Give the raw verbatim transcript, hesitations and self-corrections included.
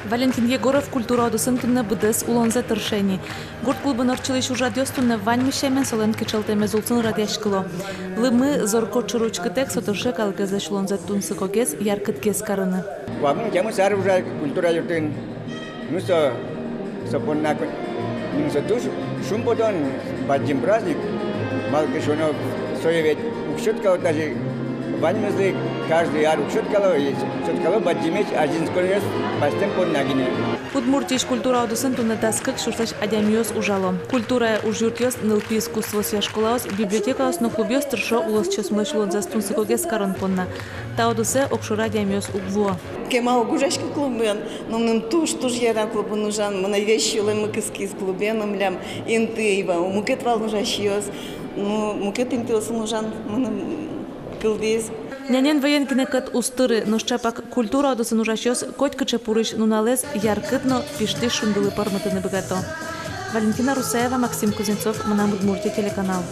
Валентин Егоров культура удысын туннэ быдэс улонзэ тырше ни. Гурт клубын ортчылӥсь ужрадъёс туннэ ваньмыз сямен солэн кичӧлтэмез улсын радъяськыло. Лымы, зор-кот шоры учкытэк, со тырше калыкезлэсь улонзэ тунсыкогес, яркытгес карыны. Куамын тямыс ар ужай культура юртын. Ну, со, со понна ку-, ну, со туж шумпотон, бадӟым праздник, малы ке шуоно, сое ведь уг сёткало даже, ваньмызлы каждый ар уг сёткало, и сёткало бадӟымесь азинсконъёс басьтэм понна гинэ. Удмуртиысь культура удысын туннэ дас кык сюрслэсь адямиос ужало. Культурая ужъюртъёс, нылпи искусствоосъя школаос, библиотекаос но клубъёс тыршо улосчиосмылэсь улонзэс тунсыкогес карон понна. Та удысэ огшоры адямиос уг вуо. Кема уг ужаськы клубын, но мыным туж-туж яра клубын ужан, мынам весь сюлэмы кыскиз клубе, но милям инты ӧй вал, мукет вал ужасьёс, ну, мукет интыосын ужан мыным кылдӥз. Нянен вӧен кинэ кӧт уз тыры, нош чапак культура удысын ужасьёс котькыӵе пурысь нуналэз яркыт но пиштӥсь шундылы пӧрмытыны быгато. Валентина Русаева, Максим Кузнецов, «Мынам Удмуртие» телеканал.